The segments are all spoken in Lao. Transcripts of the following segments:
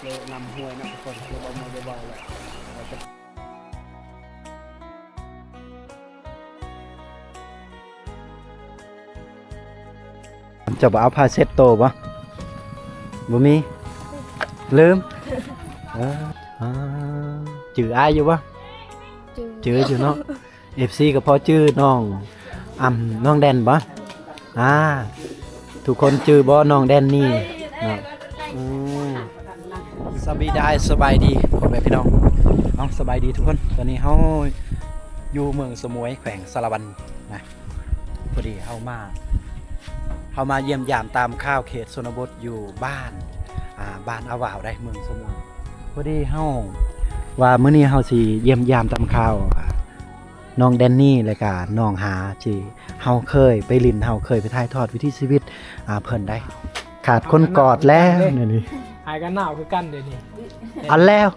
ເລາະນຳຫ້ວຍນຳທຸກຄົນ ເລາະເວົ້າມາເວົ້າແຫຼະ ເຈົ້າບໍ່ເອົາຜ້າເຊັດໂຕບໍ່? ບໍ່ມີ? ລືມ? ເອີ ອາ ຈື່ອ້າຍຢູ່ບໍ່? ຈື່ ຈື່ຢູ່ເນາະ. ເອັຟຊີກໍພໍຈື່ນ້ອງ ອຳ ນ້ອງແດນບໍ່? ອາ ທຸກຄົນຈື່ບໍ່ ນ້ອງແດນນີ້ເນາະ? ອືມ ສະບາຍດີ ສະບາຍດີພໍ່ແມ່ພີ່ນ້ອງເນາະ ສະບາຍດີທຸກຄົນ. ຕອນນີ້ເຮົາຢູ່ເມືອງສະໝວຍ ແຂວງສາລະວັນນະ. ພໍດີເຮົາມາ ເຮົາມາຢ້ຽມຢາມຕາມຂ່າວເຂດຊົນນະບົດຢູ່ບ້ານ ອາ ບ້ານອາຫວາວໃດ ເມືອງສະໝວຍ. ພໍດີເຮົາວ່າມື້ນີ້ເຮົາຊິຢ້ຽມຢາມຕາມຂ່າວ ອາ ນ້ອງແດນນີ ແລະກະນ້ອງຫາ ທີ່ເຮົາເຄີຍໄປຫຼິ້ນ ເຮົາເຄີຍໄປຖ່າຍທອດວິຖີຊີວິດ ອາ ເພິ່ນໄດ໋. ຂາດຄົນກອດແລ້ວ ອາ ດຽວນີ້ ອ້າຍກໍໜາວຄືກັນດຽວນີ້. ອັນແລ້ວ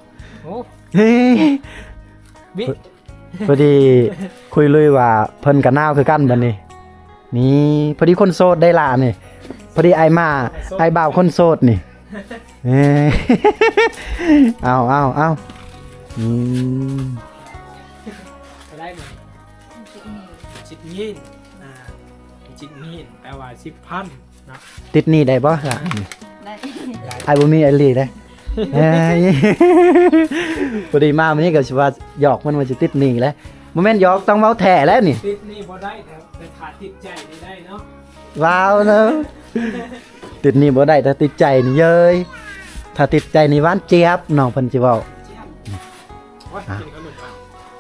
ໂອ້ ເຮີ້ຍ ບິ ພໍດີຄຸຍລຸຍວ່າເພິ່ນກໍໜາວຄືກັນບັດນີ້. ນີ້ ພໍດີຄົນໂສດໄດ້ລະນີ້ ພໍດີອ້າຍມາ ໂສດ ອ້າຍບ່າວຄົນໂສດນີ້. ເອີ ເອົາ ເອົາ ເອົາ ອືມ ເທົ່າໃດມື້ນີ້? ສິບງີ້ນ ສິບງີ້ນ ອາ ສິບງີ້ນ ແປວ່າສິບພັນເນາະ. ຕິດໜີ້ໄດ້ບໍ່ລະ? ໄດ້ ອ້າຍບໍ່ມີອີ່ຫຼີເດ້. ເອີຍ ພໍດີມາມື້ນີ້ກໍຊິວ່າຫຍອກມັນວ່າຊິຕິດໜີ້ແຫຼະ ບໍ່ແມ່ນຫຍອກ ຕ້ອງເວົ້າແທ້ແຫຼະນີ້. ຕິດໜີ້ບໍ່ໄດ້ ແຕ່ ແຕ່ຖ້າຕິດໃຈນີ້ໄດ້ເນາະ. ວ້າວເນາະ ຕິດໜີ້ບໍ່ໄດ້ ແຕ່ຕິດໃຈນີ້ເຍີ້ຍ ຖ້າຕິດໃຈນີ້ຫວານຈຽບ ນ້ອງເພິ່ນຊິເວົ້າ. ໂອ້ຍ ອາ ກິນຂະໜົມກ່ອນ.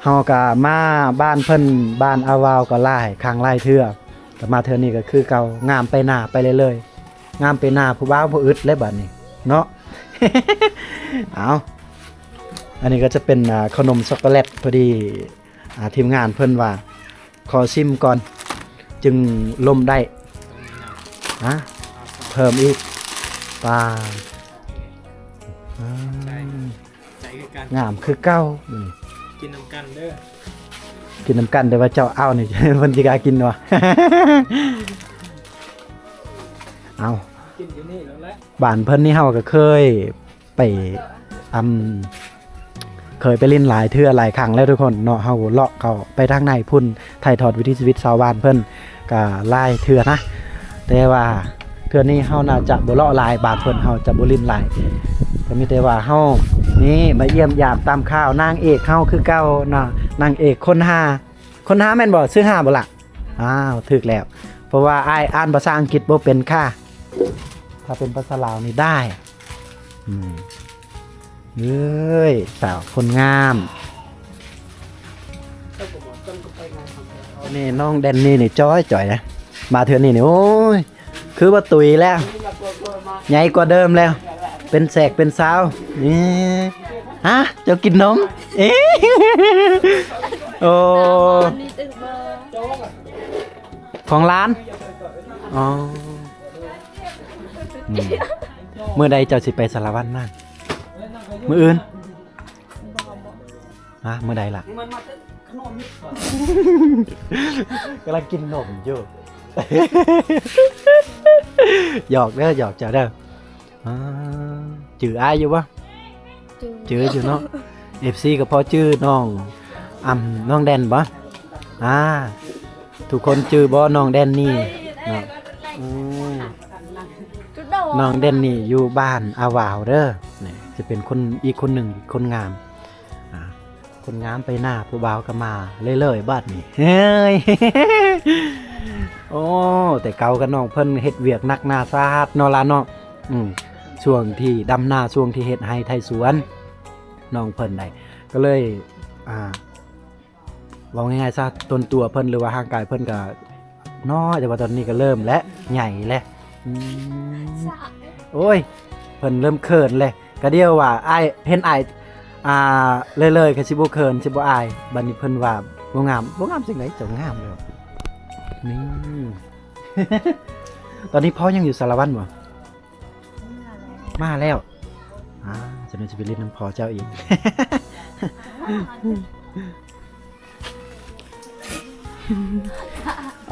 ເຮົາກະມາບ້ານເພິ່ນ ບ້ານອາວາວກໍຫຼາຍຄັ້ງຫຼາຍເທື່ອ ກໍມາເທື່ອນີ້ກໍຄືເກົ່າ ງາມໄປໜ້າໄປເລື້ອຍໆ ງາມໄປໜ້າ ຜູ້ບ່າວບໍ່ອຶດແລ້ວບັດນີ້ເນາະ. ເອົາ ອັນນີ້ກໍຈະເປັນ ອາ ຂະໜົມຊັອກໂກແລັດ ພໍດີ ອາ ທີມງານເພິ່ນວ່າ ຂໍຊິມກ່ອນຈຶ່ງລົມໄດ້. ຮະ ເພີ່ມອີກ ປາ ອາ ໃຈຄືກັນ ງາມຄືເກົ່າ. ອືມ ກິນນຳກັນເດີ ກິນນຳກັນເດີ ວ່າເຈົ້າເອົານີ້ ເພິ່ນຊິກ້າກິນວະ. ເອົາ ກິນຢູ່ນີ້ແລ້ວແຫຼະ ບ້ານເພິ່ນນີ້ເຮົາກໍເຄີຍ ໄປ ອຳ ເຄີຍໄປຫຼິ້ນຫຼາຍເທື່ອຫຼາຍຄັ້ງແລ້ວທຸກຄົນເນາະ. ເຮົາເລາະເຂົ້າໄປທາງໃນພຸ້ນ ຖ່າຍທອດວິຖີຊີວິດຊາວບ້ານເພິ່ນກະຫຼາຍເທື່ອນະ ແຕ່ວ່າເທື່ອນີ້ເຮົາໜ້າຈະບໍ່ເລາະຫຼາຍ ບ້ານເພິ່ນເຮົາຈະບໍ່ຫຼິ້ນຫຼາຍ ກໍມີແຕ່ວ່າເຮົານີ້ມາຢ້ຽມຢາມຕາມຂ່າວນາງເອກເຮົາຄືເກົ່າເນາະ. ນາງເອກຄົນຫາ ຄົນຫາແມ່ນບໍ່? ຊື່ຫາບໍ່ລະ? ອ້າວ ຖືກແລ້ວ ເພາະວ່າອ້າຍອ່ານພາສາອັງກິດບໍ່ເປັນຄ່ະ ຖ້າເປັນພາສາລາວນີ້ໄດ້. ອືມ ເອີຍ ສາວຄົນງາມ ນີ້ນ້ອງແດນນີນີ້ຈ່ອຍໆນະ ມາເທື່ອນີ້ນີ້ ໂອ້ຍ ຄືວ່າຕຸຍແລ້ວ ໃຫຍ່ກວ່າເດີມແລ້ວ ເປັນແສກເປັນສາວ. ນີ້ ຮະ ເຈົ້າກິນນົມ? ເອ ໂອ້ ຂອງຫຼານ? ອໍ ອືມ ມື້ໃດເຈົ້າຊິໄປສາລະວັນນະ? ມື້ອື່ນ? ຮະ ມື້ໃດລະ? ກຳລັງກິນນົມຢູ່ ຫຍອກເດີ ຫຍອກເຈົ້າເດີ. ອາ ຈື່ອ້າຍຢູ່ບໍ່? ຈື່ ຈື່ຢູ່ເນາະ. ເອັຟຊີກໍພໍຈື່ນ້ອງ ອຳ ນ້ອງແດນບໍ່? ອາ ທຸກຄົນຈື່ບໍ່ ນ້ອງແດນນີເນາະ? ອືມ ນ້ອງແດນນີຢູ່ບ້ານອາຫວາວເດີ ນີ້ຈະເປັນຄົນ ອີກຄົນໜຶ່ງ ຄົນງາມ ອາ ຄົນງາມໄປໜ້າ ຜູ້ບ່າວກໍມາເລື້ອຍໆບາດນີ້. ເຮີ້ຍ ໂອ້ ແຕ່ເກົ່າກໍນ້ອງເພິ່ນເຮັດວຽກໜັກໜາສາຫັດເນາະຫຼານເນາະ. ອືມ ຊ່ວງທີ່ດຳນາ ຊ່ວງທີ່ເຮັດໄຮ່ໄຖສວນ ນ້ອງເພິ່ນໄດ໋ ກໍເລີຍ ອ່າ ເວົ້າງ່າຍໆຊະ ຕົນຕົວເພິ່ນ ຫຼືວ່າຮ່າງກາຍເພິ່ນກໍນ້ອຍ ແຕ່ວ່າຕອນນີ້ກໍເລີ່ມແລ້ວ ໃຫຍ່ແລ້ວ. ອືມ ໂອ້ຍ ເພິ່ນເລີ່ມເຂີນແລ້ວ ກະດຽວວ່າອ້າຍ ເຫັນອ້າຍ ອ່າ ເລີຍໆ ກໍຊິບໍ່ເຂີນ ຊິບໍ່ອາຍ. ບັດນີ້ເພິ່ນວ່າບໍ່ງາມ ບໍ່ງາມຈັ່ງໃດ ເຈົ້າງາມແລ້ວ. ນີ້ ຕອນນີ້ພໍ່ຍັງຢູ່ສາລະວັນບໍ່? ມາແລ້ວ ມາແລ້ວ. ອ່າ ຈະແມ່ນຊິໄປຫຼິ້ນນຳພໍ່ເຈົ້າອີກ.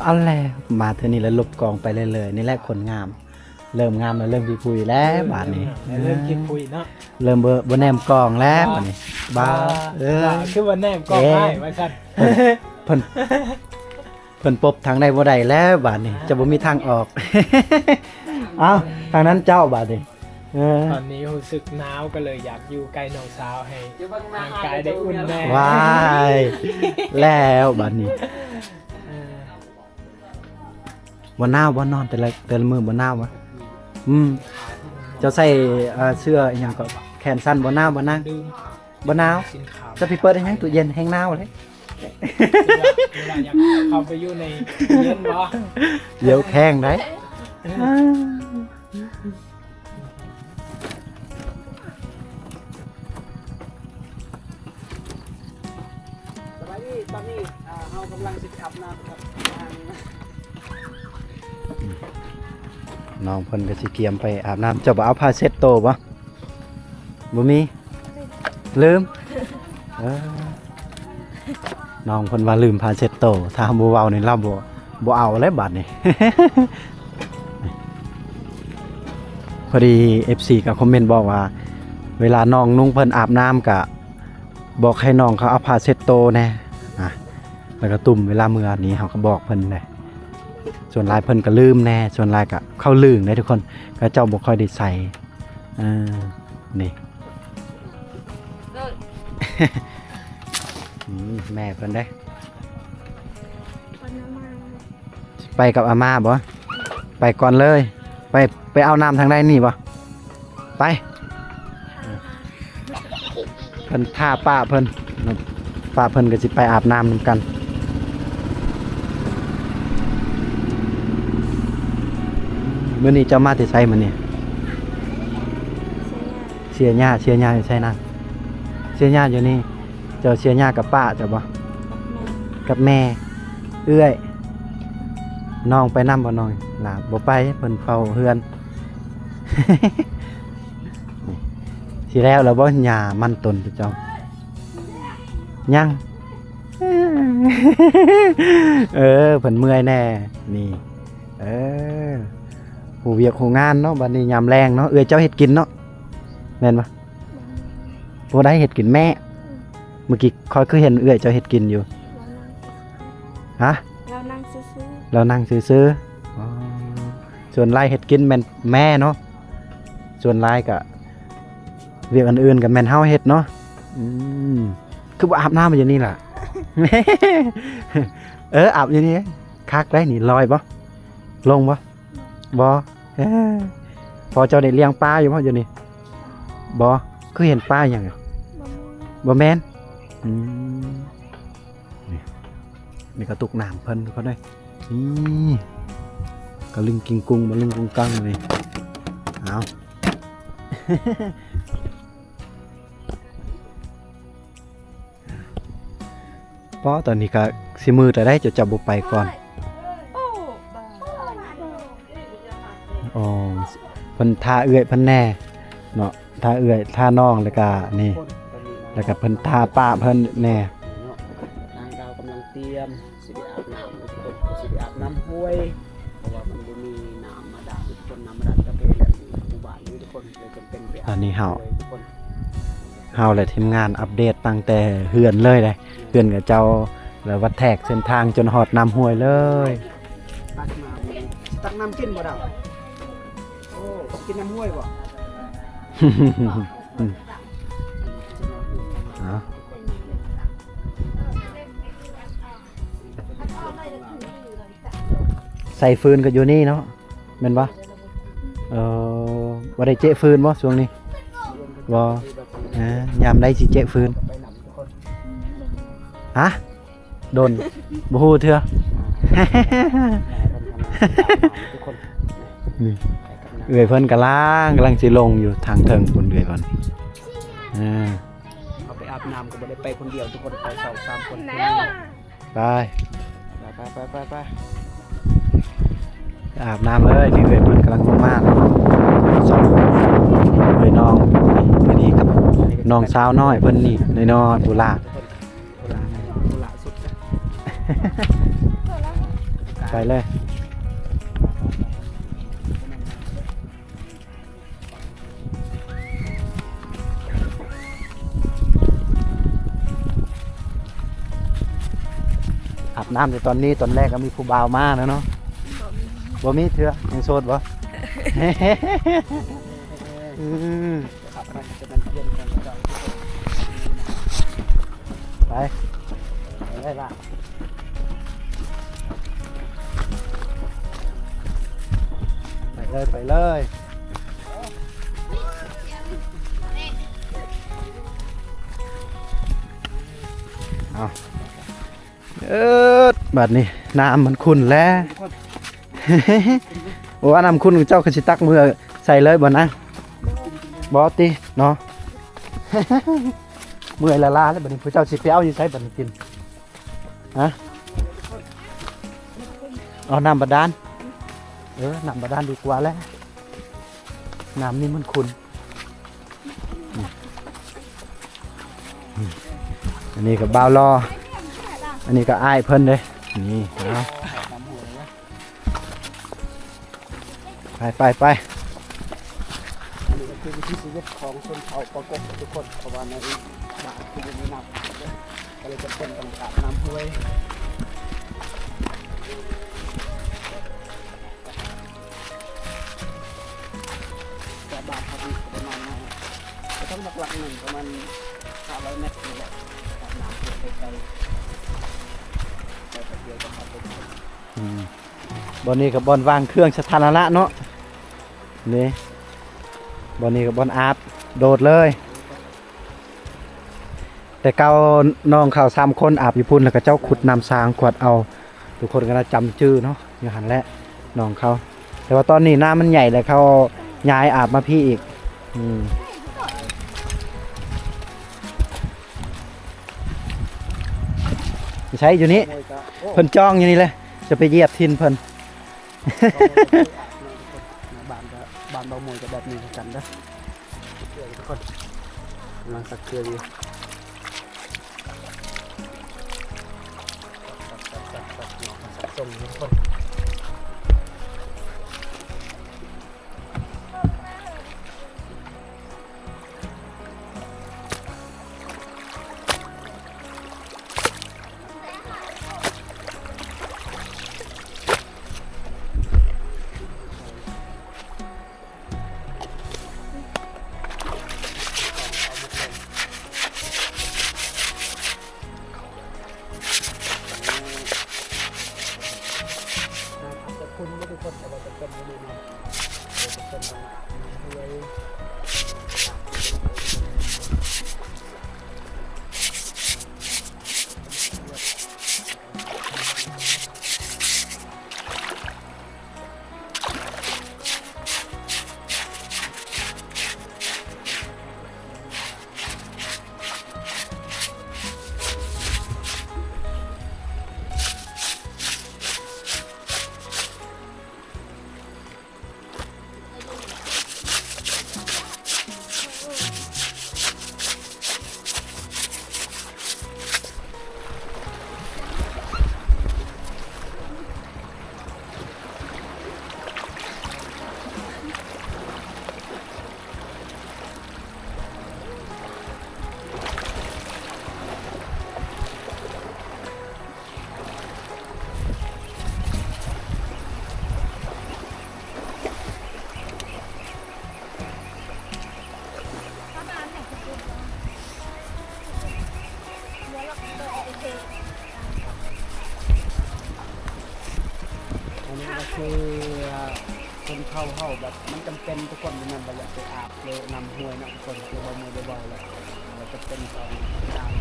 ອັນແຫຼະ ມາເທື່ອນີ້ແລ້ວລົບກອງໄປເລື້ອຍໆ ນີ້ແຫຼະຄົນງາມ. ເລີ່ມງາມແລ້ວ ເລີ່ມຂີ້ຂຸຍແລ້ວບາດນີ້ ເລີ່ມງາມແລ້ວ ເລີ່ມຂີ້ຂຸຍເນາະ ເລີ່ມບໍ່ ບໍ່ແນມກ້ອງແລ້ວບາດນີ້ ບາດ ເອີ ຄືວ່າແນມກ້ອງອ້າຍວ່າຊັ້ນ ເພິ່ນ ເພິ່ນປົບທາງໃດບໍ່ໄດ້ແລ້ວບາດນີ້ ຈະບໍ່ມີທາງອອກ ເອົ້າ ທາງນັ້ນເຈົ້າບາດນີ້ ເອີ ຕອນນີ້ຮູ້ສຶກໜາວ ກໍເລີຍຢາກຢູ່ໃກ້ນ້ອງສາວ ໃຫ້ຮ່າງກາຍໄດ້ອຸ່ນແດ່ ວ້າຍ ແລ້ວບາດນີ້ ເອີ ບໍ່ໜາວບໍ່ ນອນແຕ່ລະ ແຕ່ລະມື້ບໍ່ໜາວຫວາ? ອືມ ເຈົ້າໃສ່ ເອີ ເສື້ອອີ່ຫຍັງກໍແຂນສັ້ນ ບໍ່ໜາວບໍ່ນາງ? ບໍ່ໜາວ ຊິນຂາວ ຈະໄປເປີດອີ່ຫຍັງ ຕູ້ເຢັນແຮງໜາວເລີຍ ເວລາ ເວລາຢາກເຂົ້າໄປຢູ່ໃນເຢັນບໍ່? ເຢັນແຮງໄດ໋ ສະບາຍດີ ຕອນນີ້ ອ່າ ເຮົາກຳລັງຊິໄປອາບນ້ຳຄັບ ນ້ອງເພິ່ນກໍຊິກຽມໄປອາບນ້ຳ ເຈົ້າບໍ່ເອົາຜ້າເຊັດໂຕບໍ່? ບໍ່ມີ ລືມ ເອີ ນ້ອງເພິ່ນວ່າລືມຜ້າເຊັດໂຕ ຖ້າເຮົາບໍ່ເວົ້ານີ້ລາວບໍ່ ບໍ່ເອົາແລ້ວບາດນີ້ ພໍດີເອັຟຊີກໍຄອມເມັນບອກວ່າ ເວລານ້ອງນຸ່ງເພິ່ນອາບນ້ຳກະບອກໃຫ້ນ້ອງເຂົາເອົາຜ້າເຊັດໂຕແດ່ ອາ ແລ້ວກໍຕຸ້ມເວລາເມືອນີ້ ເຮົາກໍບອກເພິ່ນແດ່ ສ່ວນຫຼາຍເພິ່ນກໍລືມແດ່ ສ່ວນຫຼາຍກໍເຂົາລຶ້ງເດ້ທຸກຄົນ ເຂົາເຈົ້າບໍ່ຄ່ອຍໄດ້ໃສ່ ເອີ ນີ້ ອືມ ແມ່ເພິ່ນເດ້ ໄປກັບອາມ່າບໍ່? ໄປກ່ອນເລີຍ ໄປ ໄປເອົານ້ຳທາງໃດນີ້ບໍ່? ໄປ ເພິ່ນຖ້າປ້າເພິ່ນ ປ້າເພິ່ນກໍຊິໄປອາບນ້ຳນຳກັນ. ມື້ນີ້ເຈົ້າມາແຕ່ໃສມື້ນີ້? ເຊຍຍາ ເຊຍຍາຢູ່ໃສນະ? ເຊຍຍາຢູ່ນີ້. ເຈົ້າເຊຍຍາກັບປ້າເຈົ້າບໍ່? ກັບແມ່ ເອື້ອຍ ນ້ອງໄປນຳບໍ່ນ້ອງ? ຫຼານບໍ່ໄປ ເພິ່ນເຝົ້າເຮືອນ. ຊິແລ້ວແລ້ວບໍ່ຫຍ້າມັນຕົ້ນເຈົ້າ? ຍັງ ເອີ ເພິ່ນເມື່ອຍແດ່ນີ້ ເອີ ຮູ້ວຽກຮູ້ງານເນາະ. ບັດນີ້ຍາມແລງເນາະ ເອື້ອຍເຈົ້າເຮັດກິນເນາະ ແມ່ນບໍ່? ບໍ່ໄດ້ເຮັດກິນແມ່. ອືມ ມື້ກີ້ຂ້ອຍຄືເຫັນເອື້ອຍເຈົ້າເຮັດກິນຢູ່. ຮະ? ລາວນັ່ງຊື່ໆ ລາວນັ່ງຊື່ໆ. ອໍ ສ່ວນຫຼາຍເຮັດກິນແມ່ນແມ່ເນາະ ສ່ວນຫຼາຍກະວຽກອັນອື່ນກະແມ່ນເຮົາເຮັດເນາະ. ອືມ ຄືບໍ່ອາບນ້ຳຢູ່ນີ້ລະ? ເອີ ອາບຢູ່ນີ້ ຄັກໄດ໋ນີ້. ລອຍບໍ່? ລົງບໍ່? ບໍ່ ເອີ ພໍ່ເຈົ້າໄດ້ລ້ຽງປາຢູ່ບໍ່ຢູ່ນີ້? ບໍ່ ຄືເຫັນປາຫຍັງ? ບໍ່ແມ່ນ ບໍ່ແມ່ນ. ອືມ ນີ້ ນີ້ກະຕຸກນ້ຳເພິ່ນເຂົາໄດ້. ນີ້ກະລິງກິງກຸງ ມາລິງກຸງກັງນີ້. ເອົາ ປໍ ຕອນນີ້ກະຊິມືດແລ້ວໃດ໋ ເຈົ້າ ເຈົ້າບໍ່ໄປກ່ອນ. ອໍ ເພິ່ນຖ້າເອື້ອຍເພິ່ນແດ່ເນາະ ຖ້າເອື້ອຍ ຖ້ານ້ອງ ແລ້ວກະນີ້ ແລ້ວກະເພິ່ນຖ້າປ້າເພິ່ນແດ່. ນາງດາວກຳລັງຕຽມຊິໄປອາບນ້ຳ ເພິ່ນກໍຊິໄປອາບນ້ຳຫ້ວຍ ເພາະວ່າມັນບໍ່ມີນ້ຳບາດານ ເພິ່ນນ້ຳບາດານກະເພແລ້ວ ໝູ່ບ້ານນີ້ທຸກຄົນ. ອັນນີ້ເຮົາ ເຮົາ ແລະ ທີມງານອັບເດດຕັ້ງແຕ່ເຮືອນເລີຍເດ້ ເຮືອນຂະເຈົ້າ ແລ້ວວັດແທກເສັ້ນທາງຈົນຮອດນ້ຳຫ້ວຍເລີຍ. ຕັກນ້ຳ ຊິຕັກນ້ຳກິນບໍ່ດາວ? ໂອ້ ຊິກິນນ້ຳຫ້ວຍບໍ່? ເອົາ ໃສ່ຟືນກໍຢູ່ນີ້ເນາະ ແມ່ນບໍ່? ເອີ ບໍ່ໄດ້ເຈະຟືນບໍ່ຊ່ວງນີ້? ບໍ່ ເອີ ຍາມໃດຊິເຈະຟືນ? ຮະ? ດົນ ບໍ່ຮູ້ເທື່ອ. ນີ້ ເອື້ອຍເພິ່ນກຳລັງ ກຳລັງຊິລົງຢູ່ທາງເທິງພຸ້ນ ເອື້ອຍເພິ່ນ. ເອີ ເອົາໄປອາບນ້ຳກໍບໍ່ໄດ້ໄປຄົນດຽວ ທຸກຄົນໄປສອງສາມຄົນ. ໄປ ໄປ ໄປ ໄປ ໄປ ອາບນ້ຳເລີຍ. ນີ້ເອື້ອຍເພິ່ນກຳລັງລົງມາ ສອງເອື້ອຍນ້ອງ ພໍດີກັບນ້ອງສາວນ້ອຍເພິ່ນນີ້ ນ້ອຍໆ ໂບລາ ໄປເລີຍ. ນ້ຳແຕ່ຕອນນີ້ ຕອນແລກກໍມີຜູ້ບ່າວມາແລ້ວເນາະ. ບໍ່ມີ ບໍ່ມີເທື່ອ. ຍັງໂສດບໍ່? ອືມ ຄັບ ມັນຈະເປັນເພື່ອນກັນເຈົ້າ. ໄປ ໄປເລີຍລະ ໄປເລີຍ ໄປເລີຍ. ເອົາ ເອີດ ບາດນີ້ນ້ຳມັນຂຸ່ນແລ້ວ. ໂອ້ ນ້ຳຂຸ່ນ ເຈົ້າກໍຊິຕັກເມືອໃສ່ເລີຍບໍ່ນາງ? ບໍ່ຕິເນາະ. ເມື່ອຍລ້າໆແລ້ວ ບາດນີ້ພວກເຈົ້າຊິໄປເອົາຢູ່ໃສບາດນີ້ກິນ? ຮະ? ເອົານ້ຳບາດານ. ເອີ ນ້ຳບາດານດີກວ່າແຫຼະ ນ້ຳນີ້ມັນຂຸ່ນ. ອັນນີ້ກໍບ່າວຫຼໍ່ ອັນນີ້ກໍອ້າຍເພິ່ນເດ້. ນີ້ເນາະ ໄປໆໆ ອັນນີ້ກໍຄືວິຖີຊີວິດຂອງຊົນເຜົ່າປາກົກທຸກຄົນ ເພາະວ່າໃນບ້ານຄືບໍ່ມີນ້ຳ ກໍເລີຍຈຳເປັນຕ້ອງການນ້ຳຫ້ວຍ. ຈາກບ້ານເຮົານີ້ປະມານນັ້ນ ກໍຕ້ອງຫຼັກໆໜຶ່ງປະມານຫ້າຮ້ອຍແມັດນີ້ແຫຼະ ຈາກນ້ຳຫ້ວຍໄກໆ ໄປແປັບດຽວກໍຮອດເລີຍ. ອືມ ບ່ອນນີ້ກໍບ່ອນວາງເຄື່ອງສາທາລະນະເນາະ. ນີ້ ບ່ອນນີ້ກໍບ່ອນອາບໂດດເລີຍ. ແຕ່ເກົ່ານ້ອງເຂົາສາມຄົນອາບຢູ່ພຸ້ນ ແລ້ວເຂົາເຈົ້າຂຸດນ້ຳສ້າງຂວດເອົາ. ທຸກຄົນກໍໜ້າຈຳຈື່ເນາະ ຢູ່ຫັ້ນແຫຼະນ້ອງເຂົາ. ແຕ່ວ່າຕອນນີ້ນ້ຳມັນໃຫຍ່ແລ້ວ ເຂົາຍ້າຍອາບມາພີ້ອີກ. ອືມ ໃສຢູ່ນີ້ ເພິ່ນຈອງຢູ່ນີ້ເລີຍ ຈະໄປຢຽບຖິ່ນເພິ່ນ. ບ້ານກໍ ບ້ານເບົາມວຍກໍແບບນີ້ຄືກັນເດີ ເພື່ອນທຸກຄົນ ກຳລັງສັກເຄືອຢູ່ ສັກ ສັກ ສັກ ສັກ ສັກ ສົ່ງທຸກຄົນ. ອາດຈະຄຸ້ນບໍ່ທຸກຄົນ ແຕ່ວ່າຈະເປັນຢູ່ນີ້ເນາະ ຈະເປັນນ້ຳຫ້ວຍ. ອັນນີ້ກໍຄື ອ່າ ຊົນເຜົ່າເຮົາແບບມັນຈຳເປັນທຸກຄົນ ບໍ່ແມ່ນວ່າຢາກໄປອາບ ແລ້ວນ້ຳຫ້ວຍເນາະ ທຸກຄົນ ຄືເວົ້າມື້ໄດ້ເວົ້າແລ້ວ ວ່າຈຳເປັນຕ້ອງການ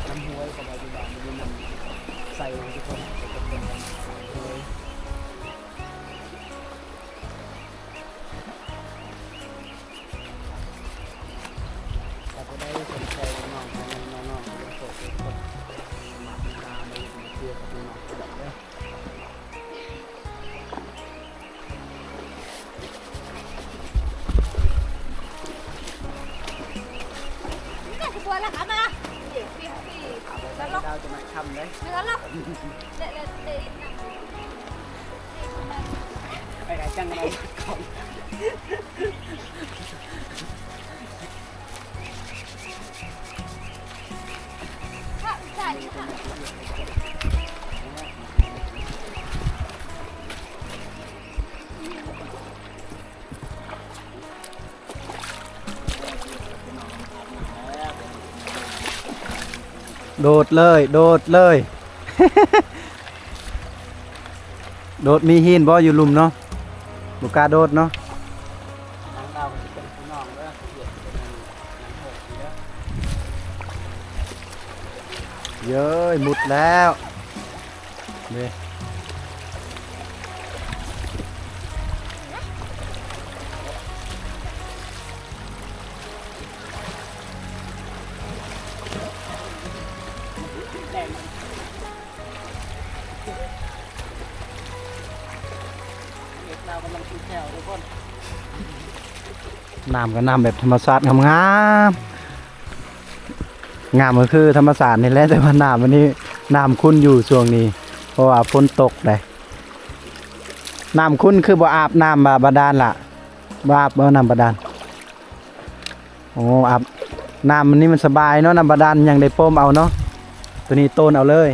ນ້ຳຫ້ວຍ ເພາະວ່າຢູ່ບ້ານບໍ່ມີນ້ຳໃຊ້ ທຸກຄົນ ຈຳເປັນຕ້ອງການນ້ຳຫ້ວຍ. ຖ້າຜູ້ໃດສົນໃຈນ້ອງໆ ນ້ອງໆ ຢາກໂສດ ສາມາດຕິດຕາມໄດ້ຢູ່ ເພື່ອກັບນ້ອງໆ ໄດ້ເດີ. ໄປໄກຈັງໄດ້ ນີ້ກໍມີຄວາມລະອຽດເລີຍ ທຸກຄົນ ເນາະ ມ ໂດດເລີຍ ໂດດເລີຍ ໂດດ. ມີຫີນບໍ່ຢູ່ລຸ່ມເນາະ? ບໍ່ກ້າໂດດເນາະ. ເຢີ້ຍ ມຸດແລ້ວເດ້. ນ້ຳກໍນ້ຳແບບທຳມະຊາດງາມໆ. ງາມກໍຄືທຳມະຊາດນີ້ແຫຼະ ແຕ່ວ່ານ້ຳອັນນີ້ ນ້ຳຂຸ່ນຢູ່ຊ່ວງນີ້ ເພາະວ່າຝົນຕົກເດ້. ນ້ຳຂຸ່ນຄືບໍ່ອາບນ້ຳບາ ບາດານລະ? ບໍ່ອາບບໍ່ນ້ຳບາດານ? ໂອ້ ອາບ ນ້ຳອັນນີ້ມັນສະບາຍເນາະ ນ້ຳບາດານຍັງໄດ້ປ້ອມເອົາເນາະ ໂຕນີ້ໂຕນເອົາເລີຍ.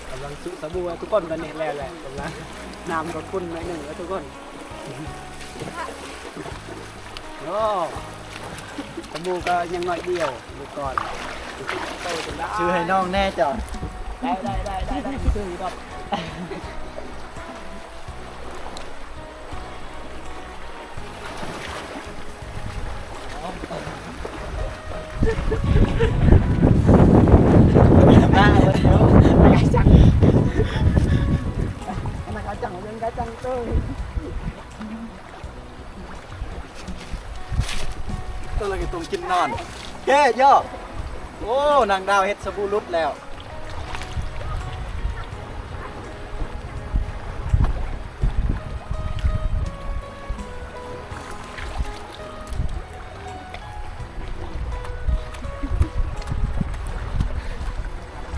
ກຳລັງສຸສະບູທຸກຄົນ ຕອນນີ້ແລ້ວແຫຼະ ກຳລັງ ນ້ຳກໍຂຸ່ນໜ້ອຍໜຶ່ງແລ້ວທຸກຄົນ. ໂອ້ ສະບູກໍຍັງໜ້ອຍດຽວ ລູກກ່ອນ ຊື້ໃຫ້ນ້ອງແດ່ເຈົ້າ. ໄດ້ ໄດ້ ໄດ້ ໄດ້ ຊື້ຢູ່ດອກ. ໂຕລະກະຕົງກິນນອນ ເຢ້ ເຢີ້ຍ. ໂອ້ ນາງດາວເຮັດສະບູຫຼຸດແລ້ວ.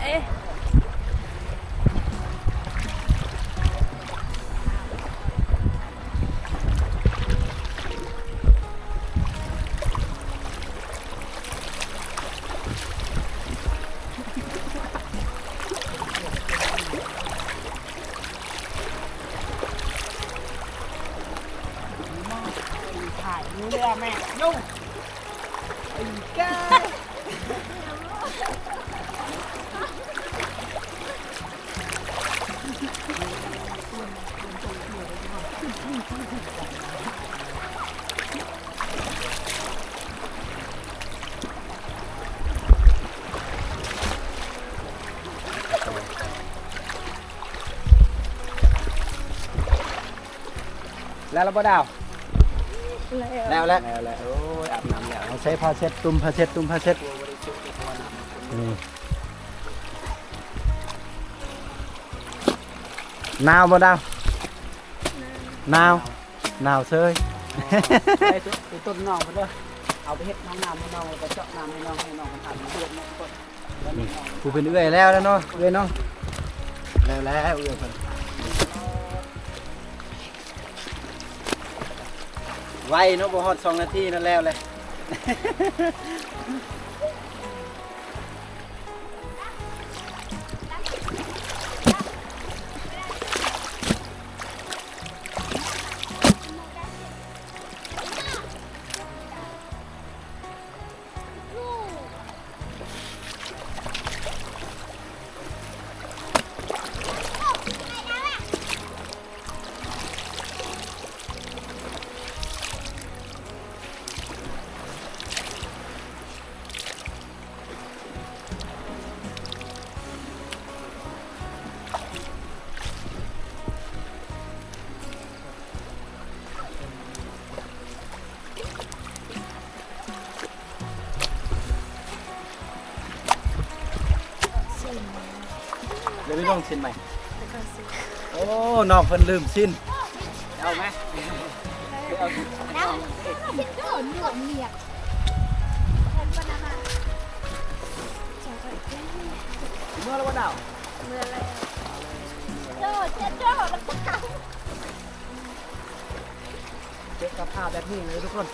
ເອະ ຖ່າຍເຮືອແມ່ ໂຍ ໄອ້ກາ.ແລ້ວລະບໍ່ດາວ? ແລ້ວ ແລ້ວແຫຼະ ແລ້ວແຫຼະ. ໂອ້ຍ ອາບນ້ຳແລ້ວ ເອົາໃສ່ຜ້າເຊັດ ຕຸ້ມຜ້າເຊັດ ຕຸ້ມຜ້າເຊັດ. ໜາວບໍ່ດາວ? ໜາວ ໜາວເຊີຍ. ໄດ້ ໄປຕົ້ນນ້ອງເພິ່ນເດີ ເອົາໄປເຮັດຫ້ອງນ້ຳໃຫ້ນ້ອງ ແລ້ວກໍເຈາະນ້ຳໃຫ້ນ້ອງ ໃຫ້ນ້ອງເພິ່ນອາບນ້ຳເດືອນເນາະ. ຜູ້ເປັນເອື້ອຍແລ້ວແລ້ວເນາະ ເອື້ອຍເນາະ. ແລ້ວແລ້ວ ເອື້ອຍເພິ່ນ. ໄວເນາະ ບໍ່ຮອດສອງນາທີນັ້ນແລ້ວແຫຼະ. ດຽວໄປເບິ່ງຊີ້ນໃໝ່. ໂອ້ ນ້ອງເພິ່ນລືມຊີ້ນ. ເອົາໄໝ? ເອົາຊີ້ນ. ເມື່ອແລ້ວບໍ່ດາວ? ເມື່ອແລ້ວ. ໂດດ ເຈັດໂດດ ເຈີກັບພາບແບບນີ້ເລີຍທຸກຄົນ.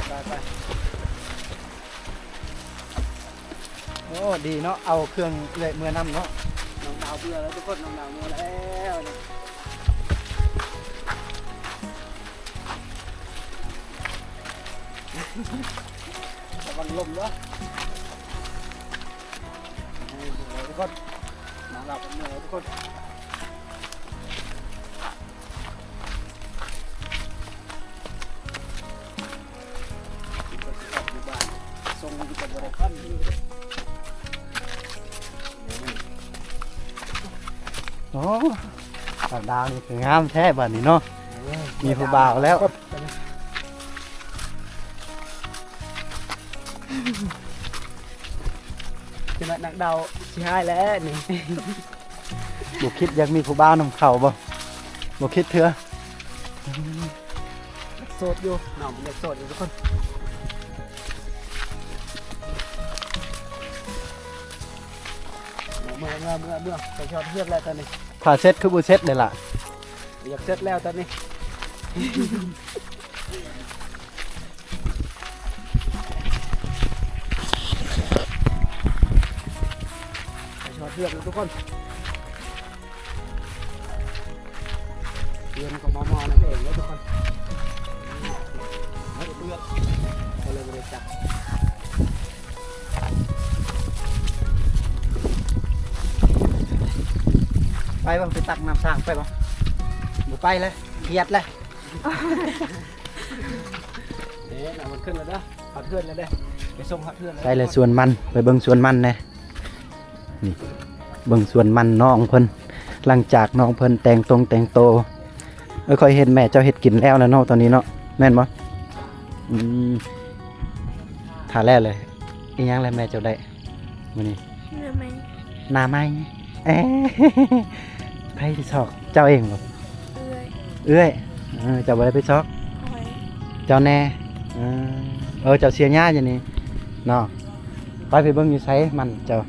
ໄປໆໆ. ໂອ້ ດີເນາະ ເອົາເຄື່ອງເອື້ອຍເມືອນຳເນາະ. ນ້ອງດາວເມືອແລ້ວທຸກຄົນ ນ້ອງດາວເມືອແລ້ວ. ລະວັງລົມເດີ ເອີ ທຸກຄົນ ນ້ອງດາວເມືອແລ້ວທຸກຄົນ. ໂອ້ ສາວດາວນີ້ຄືງາມແທ້ບາດນີ້ເນາະ. ເອີ ມີຜູ້ບ່າວແລ້ວ. ຈະມານັກດາວຊິຮ້າຍແລ້ວນີ້. ບໍ່ຄິດຢາກມີຜູ້ບ່າວນຳເຂົາບໍ່? ບໍ່ຄິດເທື່ອ? ໂສດຢູ່ ນ້ອງຍັງໂສດຢູ່ທຸກຄົນ. ເມືອ ເມືອ ເມືອ ເມືອ ໄປຮອດເຮືອນແລ້ວຕອນນີ້. ຖ້າເສັດຄືບໍ່ເສັດເດ້ລະ? ຢາກເສັດແລ້ວຕອນນີ້. ໄປຮອດເຮືອນແລ້ວທຸກຄົນ. ເຮືອນຂອງມອມອນັ້ນເອງເດີທຸກຄົນ. ເຮືອນ ກໍເລີຍບໍ່ໄດ້ຈັບ. ໄປບໍ່? ໄປຕັກນ້ຳສ້າງໄປບໍ່? ບໍ່ໄປແລ້ວ ຄຽດແລ້ວ. ເດ້ ນ້ຳມັນຂຶ້ນແລ້ວເດີ ຮອດເຮືອນແລ້ວເດ້ ໄປສົ່ງຮອດເຮືອນແລ້ວ. ໄປແລ້ວ ສວນມັນ ໄປເບິ່ງສວນມັນແດ່. ນີ້ ເບິ່ງສວນມັນນ້ອງເພິ່ນ ຫຼັງຈາກນ້ອງເພິ່ນແຕ່ງຕົງແຕ່ງໂຕ. ເອີ ຂ້ອຍເຫັນແມ່ເຈົ້າເຮັດກິນແລ້ວແລ້ວເນາະ ຕອນນີ້ເນາະ ແມ່ນບໍ່? ອືມ ຖ້າແລ້ວເລີຍ. ອີຫຍັງແລະແມ່ເຈົ້າໄດ້ມື້ນີ້? ໜ້າໄມ້. ໜ້າໄມ້? ເອ ໃຜຊິຊອກ ເຈົ້າເອງບໍ່? ເອື້ອຍ. ເອື້ອຍ? ເອີ ເຈົ້າບໍ່ໄດ້ໄປຊອກ? ຂ້ອຍ. ເຈົ້າແນ່? ເອີ ເອີ ເຈົ້າເສຍຫຍ້າຢູ່ນີ້ເນາະ. ໄປ ໄປເບິ່ງຢູ່ໃສມັນເຈົ້າ?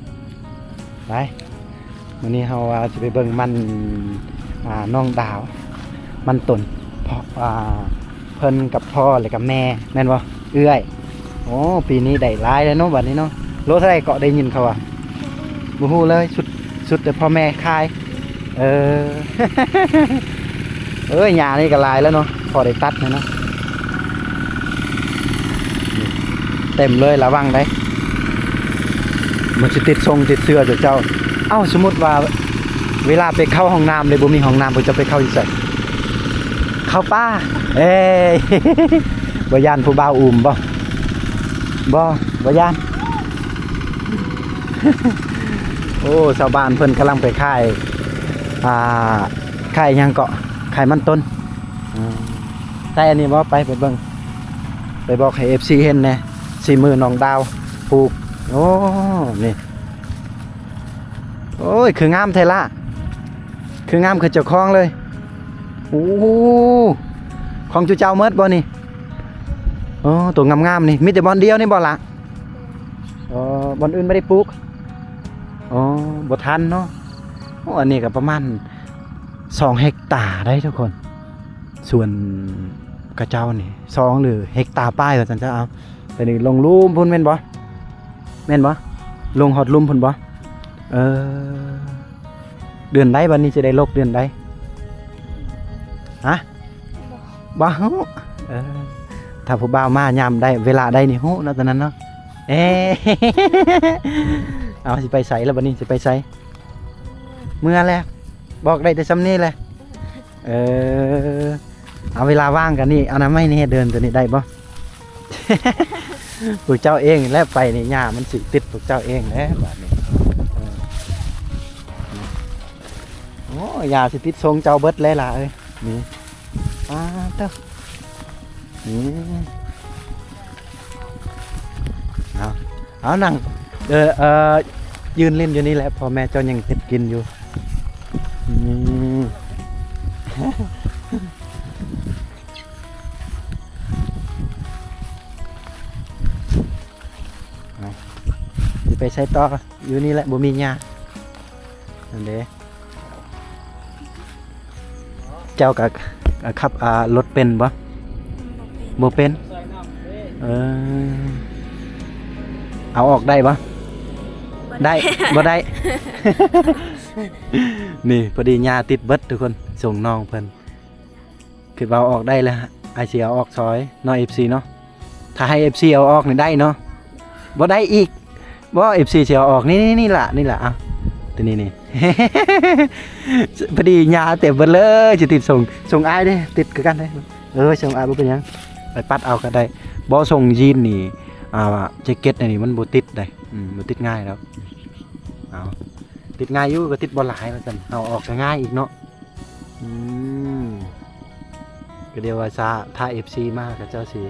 ໄປ ມື້ນີ້ເຮົາວ່າຊິໄປເບິ່ງມັນ ອ່າ ນ້ອງດາວ ມັນຕົ້ນ ເພາະ ອ່າ ເພິ່ນກັບພໍ່ ແລ້ວກໍແມ່ ແມ່ນບໍ່? ເອື້ອຍ. ໂອ້ ປີນີ້ໄດ້ຫຼາຍແລ້ວເນາະ ບັດນີ້ເນາະ. ໂລເທົ່າໃດເກາະ ໄດ້ຍິນເຂົາວ່າ? ບໍ່ຮູ້ເລີຍ ສຸດ ສຸດແຕ່ພໍ່ແມ່ຂາຍ. ເອີ ເອີຍ ຫຍ້ານີ້ກໍຫຼາຍແລ້ວເນາະ ພໍໄດ້ຕັດແລ້ວເນາະ. ເຕັມເລີຍ ລະວັງໄດ໋ ມັນຊິຕິດຊົງຕິດເຊື້ອເຈົ້າ. ເອົ້າ ສົມມຸດວ່າເວລາໄປເຂົ້າຫ້ອງນ້ຳເດ ບໍ່ມີຫ້ອງນ້ຳ ພວກເຈົ້າໄປເຂົ້າຢູ່ໃສ? ເຂົ້າປ່າ. ເອີຍ ບໍ່ຢ້ານຜູ້ບ່າວອູມບໍ່? ບໍ່ ບໍ່ຢ້ານ. ໂອ້ ຊາວບ້ານເພິ່ນກຳລັງໄປຂາຍ ອ່າ ຂາຍຫຍັງເກາະ? ຂາຍມັນຕົ້ນ. ອືມ ໃສ່ອັນນີ້ບໍ່? ໄປ ໄປເບິ່ງ ໄປບອກໃຫ້ເອັຟຊີເຫັນແດ່ ສີມືນ້ອງດາວປູກ. ໂອ້ ນີ້ ໂອ້ຍ ຄືງາມແທ້ລະ ຄືງາມຄືເຈົ້າຂອງເລີຍ. ໂອ້ ຂອງຈຸເຈົ້າໝົດບໍ່ນີ້? ໂອ້ ໂຕງາມໆນີ້ ມີແຕ່ບ່ອນດຽວນີ້ບໍ່ລະ? ເອີ ບ່ອນອື່ນບໍ່ໄດ້ປູກ? ອໍ ບໍ່ທັນເນາະ. ໂອ້ ອັນນີ້ກໍປະມານສອງເຮັກຕາໄດ໋ທຸກຄົນ ສວນຂະເຈົ້ານີ້ ສອງ ຫຼື ເຮັກຕາປາຍວ່າຊັ້ນຊະ. ເອົາ ໄປນີ້ລົງລຸ່ມພຸ້ນແມ່ນບໍ່? ແມ່ນບໍ່? ລົງຮອດລຸ່ມພຸ້ນບໍ່? ເອີ ເດືອນໃດບັດນີ້ ຊິໄດ້ລົກເດືອນໃດ? ຮະ? ບໍ່ຮູ້. ເອີ ຖ້າຜູ້ບ່າວມາຍາມໃດ ເວລາໃດນີ້ຮູ້ເນາະ ຕອນນັ້ນເນາະ. ເອີ ເອົາ ຊິໄປໃສລະບັດນີ້ ຊິໄປໃສ? ເມືອແລ້ວ ບອກໄດ້ແຕ່ຊ່ຳນີ້ແຫຼະ. ເອີ ເອົາ ເວລາວ່າງກັນນີ້ ອະນາໄມແດ່ ເດີນຕົວນີ້ໄດ້ບໍ່? ພວກເຈົ້າເອງແຫຼະ ໄປນີ້ຫຍ້າມັນຊິຕິດພວກເຈົ້າເອງແຫຼະບາດນີ້. ເອີ ໂອ້ ຫຍ້າຊິຕິດຊົງເຈົ້າເບິດແລ້ວລະເອີຍ. ນີ້ ປາດເຕີ ນີ້ ເອົາ ເອົາ ນັ່ງ ເອີ ເອີ ຢືນຫຼິ້ນຢູ່ນີ້ແຫຼະ ພໍ່ແມ່ເຈົ້າຍັງເຮັດກິນຢູ່. ນີ້. ໄປໃສຕໍ່? ຢູ່ນີ້ແຫຼະ ບໍ່ມີຫຍ້າ. ນັ້ນເດ້. ເຈົ້າກະ ກະຂັບ ອ່າ ລົດເປັນບໍ່? ບໍ່ເປັນ. ເອີ ເອົາອອກໄດ້ບໍ່? ບໍ່ໄດ້ ໄດ້ ບໍ່ໄດ້. ນີ້ ພໍດີຫຍ້າຕິດເບິດທຸກຄົນ ສົ່ງນ້ອງເພິ່ນ. ຄິດວ່າເອົາອອກໄດ້ແລ້ວ ອ້າຍຊິເອົາອອກຊ່ອຍເນາະ ເອັຟຊີເນາະ. ຖ້າໃຫ້ເອັຟຊີເອົາອອກນີ້ໄດ້ເນາະ. ບໍ່ໄດ້ອີກບໍ່ ເອັຟຊີຊິເອົາອອກ. ນີ້ ນີ້ ນີ້ລະ ນີ້ລະ ເອົາ ຕົວນີ້ນີ້. ພໍດີຫຍ້າເຕັມເບິດເລີຍ ຊິຕິດສົ່ງ ສົ່ງອ້າຍເດ້ ຕິດຄືກັນເດ້. ເອີ ສົ່ງອ້າຍບໍ່ເປັນຫຍັງ ໄປປັດເອົາກໍໄດ້. ບໍ່ ສົ່ງຢີນນີ້ ອ່າ ແຈັກເກັດອັນນີ້ມັນບໍ່ຕິດໃດ໋. ອືມ ບໍ່ຕິດງ່າຍດອກ. ເອົາ ຕິດງ່າຍຢູ່ ກໍຕິດບໍ່ຫຼາຍວ່າຊັ້ນ ເອົາອອກກໍງ່າຍອີກເນາະ. ອືມ ກໍດຽວວ່າຊາ ຖ້າເອັຟຊີມາ ເຂົາເຈົ້າຊິ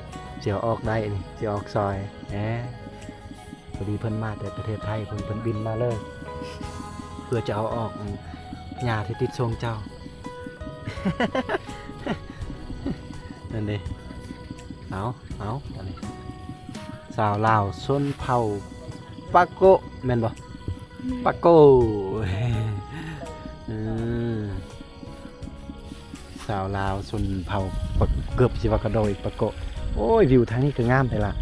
ຊິເອົາອອກໄດ້ ອັນນີ້ຊິເອົາອອກຊ່ອຍ. ແອ ພໍດີເພິ່ນມາແຕ່ປະເທດໄທ ເພິ່ນ ເພິ່ນບິນມາເລີຍ ເພື່ອຈະເອົາອອກຫຍ້າທີ່ຕິດສົ່ງເຈົ້າ. ນັ້ນເດ້. ເອົາ ເອົາ ອັນນີ້ ສາວລາວຊົນເຜົ່າປາໂກະ ແມ່ນບໍ່? ແມ່ນ ປາໂກະ. ອືມ ສາວລາວຊົນເຜົ່າປາ ເກືອບຊິວ່າກະໂດອີກ ປາໂກະ. ໂອ້ຍ ວິວທາງນີ້ກໍງາມແທ້ລະ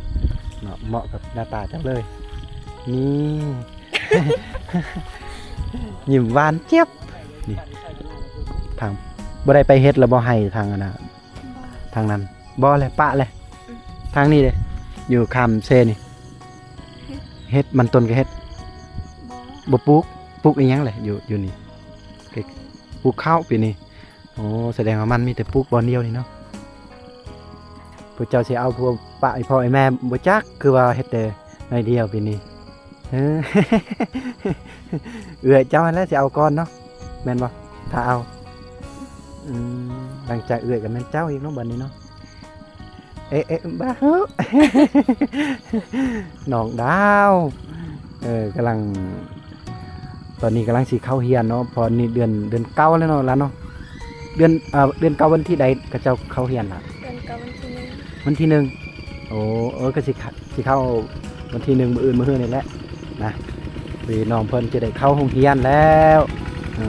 ເນາະ ເໝາະກັບໜ້າຕາເຈົ້າເລີຍ. ນີ້ ຍິ້ມຫວານຈຽບ. ນີ້ ທາງ ບໍ່ໄດ້ໄປເຮັດລະບໍ່ ໄຮ່ທາງອັນນະ ທາງນັ້ນ? ບໍ່ແຫຼະ ປະແຫຼະ. ອືມ ທາງນີ້ເດ້ ຢູ່ຂ້າມເຊນີ້ ເຮັດ ເຮັດ ມັນຕົ້ນກໍເຮັດ. ບໍ່ ບໍ່ປູກ. ປູກອີຫຍັງແຫຼະ ຢູ່ ຢູ່ນີ້? ປູກເຂົ້າປີນີ້. ໂອ້ ສະແດງວ່າມັນມີແຕ່ປູກບ່ອນດຽວນີ້ເນາະ. ພວກເຈົ້າຊິເອົາພວກປະໃຫ້ພໍ່ໃຫ້ແມ່ບໍ່ຈັກ ຄືວ່າເຮັດແຕ່ໜ້ອຍດຽວປີນີ້. ເອີ ເອື້ອຍເຈົ້າຫັ້ນແຫຼະຊິເອົາກ່ອນເນາະ ແມ່ນບໍ່? ຖ້າເອົາ ອືມ ຫຼັງຈາກເອື້ອຍກໍແມ່ນເຈົ້າອີກເນາະ ບັດນີ້ເນາະ. ເອະ ເອະ ບາຫື ນ້ອງດາວ ເອີ ກຳລັງ ຕອນນີ້ກຳລັງຊິເຂົ້າຮຽນເນາະ ເພາະນີ້ເດືອນ ເດືອນເກົ້າແລ້ວເນາະ ລະເນາະ. ເດືອນ ເອີ ເດືອນເກົ້າວັນທີໃດເຂົາເຈົ້າເຂົ້າຮຽນລະ? ເດືອນເກົ້າວັນທີໜຶ່ງ. ວັນທີໜຶ່ງ. ໂອ້ ເອີ ກໍຊິ ຊິເຂົ້າວັນທີໜຶ່ງ ມື້ອື່ນ ມື້ຮືນີ້ແຫຼະນະ ພີ່ນ້ອງເພິ່ນຈະໄດ້ເຂົ້າໂຮງຮຽນແລ້ວ. ເອີ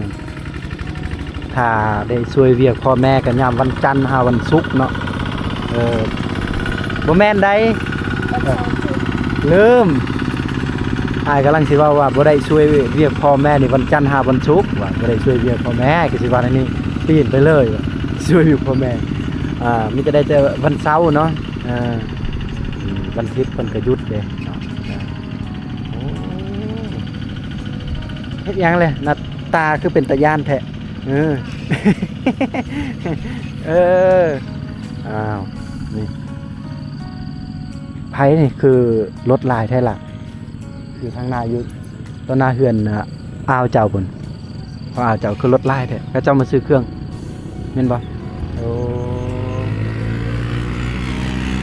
ຖ້າໄດ້ຊ່ວຍວຽກພໍ່ແມ່ກໍຍາມວັນຈັນຫາວັນສຸກເນາະ. ເອີ ບໍ່ແມ່ນໃດ ວັນເສົາ ເອີ ສຸກ ລືມ ອ້າຍກຳລັງຊິເວົ້າວ່າບໍ່ໄດ້ຊ່ວຍວຽກພໍ່ແມ່ນີ້ ວັນຈັນຫາວັນສຸກ ວ່າບໍ່ໄດ້ຊ່ວຍວຽກພໍ່ແມ່ກໍຊິວ່າແນວນີ້ ປີ້ນໄປເລີຍ ວ່າຊ່ວຍວຽກພໍ່ແມ່ ອ່າ ມີແຕ່ໄດ້ແຕ່ວັນເສົາເນາະ. ເອີ ອືມ ວັນທິດເພິ່ນກໍຢຸດເດ້ເນາະ. ໂອ້ ເຮັດຫຍັງແຫຼະ ໜ້າຕາຄືເປັນຕາຢ້ານແທ້? ເອີ ເອີ ອ້າວ ນີ້ ໃຜນີ້ຄືລົດຫຼາຍແທ້ລະ? ຢູ່ທາງໜ້າ ຢູ່ຕໍ່ໜ້າເຮືອນ ອ່າ ອ້າວເຈົ້າພຸ້ນ. ອ້າວເຈົ້າຄືລົດຫຼາຍແທ້ ເຂົາເຈົ້າມາຊື້ເຄື່ອງແມ່ນບໍ່? ໂອ້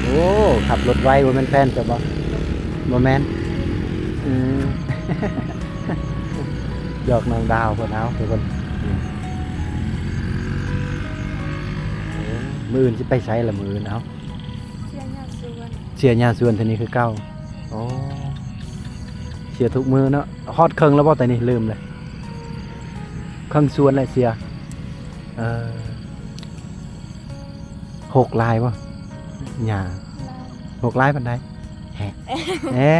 ໂອ້ ຂັບລົດໄວ ບໍ່ແມ່ນແຟນເຈົ້າບໍ່? ບໍ່ແມ່ນ. ອືມ ຢອກນ້ອງດາວເພິ່ນ ເອົາທຸກຄົນ. ອືມ ມື້ອື່ນຊິໄປໃສລະ ມື້ອື່ນ? ເອົາ ເສຍຫຍ້າສວນ ເສຍຫຍ້າສວນເທື່ອນີ້ຄືເກົ່າ. ໂອ້ ເສຍທຸກມື້ເນາະ. ຮອດເຄິ່ງແລ້ວບໍ່? ແຕ່ນີ້ລືມແລ້ວ ເຄິ່ງສວນແລ້ວເສຍ. ເອີ ຫົກຫຼາຍບໍ່ຫຍ້າ? ຫົກຫຼາຍປານໃດ? ແຮະ ແຮະ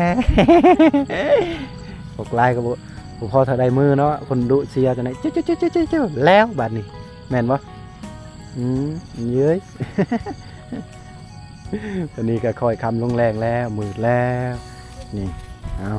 ຫົກຫຼາຍກໍບໍ່ ບໍ່ພໍເທົ່າໃດມື້ເນາະ. ຄົນດຸເສຍຈັ່ງໃດ ເຈົ້າໆໆໆ ແລ້ວບາດນີ້ ແມ່ນບໍ່? ອືມ ເອີຍ ຕອນນີ້ກໍຄ່ອຍຄ່ຳລົງແລງແລ້ວ ມືດແລ້ວ ນີ້. ເອົາ